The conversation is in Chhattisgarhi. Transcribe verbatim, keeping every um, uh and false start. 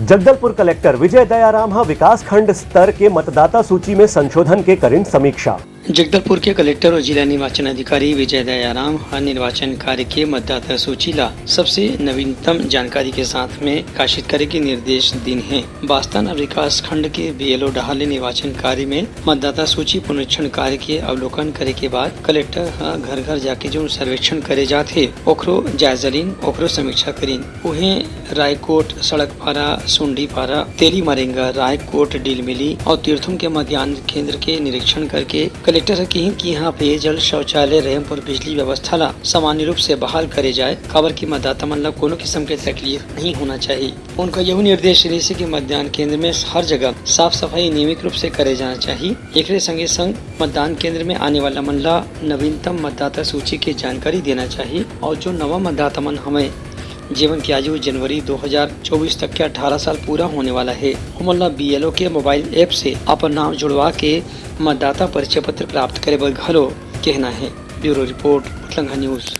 जगदलपुर कलेक्टर विजय दयाराम ह विकासखंड स्तर के मतदाता सूची में संशोधन के करिन समीक्षा। जगदलपुर के कलेक्टर और जिला निर्वाचन अधिकारी विजय दयाराम ह निर्वाचन कार्य के मतदाता सूची ला सबसे नवीनतम जानकारी के साथ में प्रकाशित करे के निर्देश दिन हे। बास्तान विकासखंड के बीएलओ डहार ले निर्वाचन कार्य में मतदाता सूची पुनरीक्षण कार्य के अवलोकन करे के बाद कलेक्टर ह घर-घर जाके जो सर्वेक्षण करे जात हे, ओखरो जायजा लीन, ओखरो समीक्षा करीन। उहें रायकोट, सड़कपारा, सुंडीपारा, तेली मरेंगा, रायकोट, डीलमिली और तीर्थम के मतदान केंद्र के निरीक्षण करके कलेक्टर ह किहिन कि यहाँ पेयजल, शौचालय, रैंप और बिजली व्यवस्था ला सामान्य रूप से बहाल करे जाए, काबर कि मतदाता मन ला कोनो किस्म के तकलीफ नहीं होना चाहिए। उनका यहू निर्देश रिहिस हे कि मतदान केंद्र में हर जगह साफ सफाई नियमित रूप से करे जाना चाहिए। एकरे संगे संग मतदान केंद्र में आने वाला मन ला नवीनतम मतदाता सूची के जानकारी देना चाहिए और जो नवा मतदाता मन हवय, जेमन के आयु जनवरी दो हज़ार चौबीस तक के अठारह साल पूरा होने वाला हे, ओमन ला बीएलओ के मोबाइल ऐप से अपन नाम जुड़वा के मतदाता परिचय पत्र प्राप्त करे बर घलो कहना हे। Bureau report, Utlangha news.